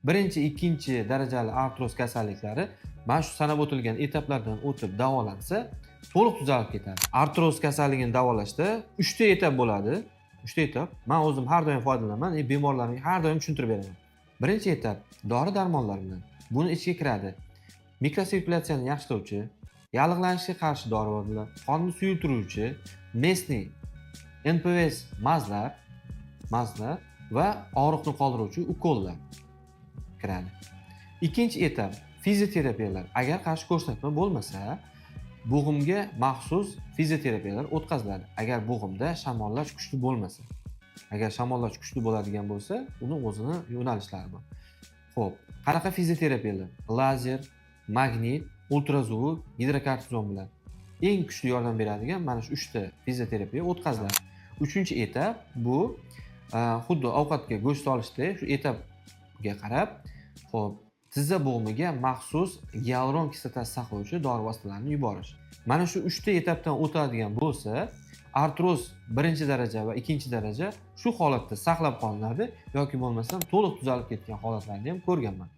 Birinchi, ikkinchi darajali artroz kasalliklari mana shu sanab o'tilgan etaplardan o'tib davolansa, to'liq tuzalib ketadi. Artroz kasalligini davolashda uchta etap bo'ladi. Uchta etap. Man o'zim har doim foydalanaman, bemorlarimga har doim tushuntirib beraman. Birinchi etap dori darmonlar bilan. Buni ichiga kiradi: mikrosirkulyatsiyani yaxshilovchi, yallig'lanishga qarshi dori, qonni suyultiruvchi местный НПВС мазь lar va og'riqni qoldiruvchi ukollar kiradi. Ikkinchi etap fizioterapiyalar. Agar qarshi ko'rsatma bo'lmasa, bo'g'imga maxsus fizioterapiyalar o'tkaziladi. Agar bo'g'imda shamollash kuchli bo'lmasa. Agar shamollash kuchli bo'ladigan bo'lsa, uni o'zini yo'nalishlari bor. Xo'p, qanaqa fizioterapiyalar? Lazer, magnit, ultrazvuk, gidrokortizon bilan eng kuchli yordam beradigan mana shu uchta fizioterapiya o'tkaziladi. Uchinchi etap bu xuddi ovqatga go'sht solishdek, shu etapga qarab, xo'p, tizza bo'g'imiga maxsus gialuron kislotasi saqlovchi dori vositalarini yuborish. Mana shu uchta etapdan o'tadigan bo'lsa, artroz birinchi daraja va ikkinchi daraja shu holatda saqlab qolinadi yoki bo'lmasam to'liq tuzalib ketgan holatlarni ham ko'rganman.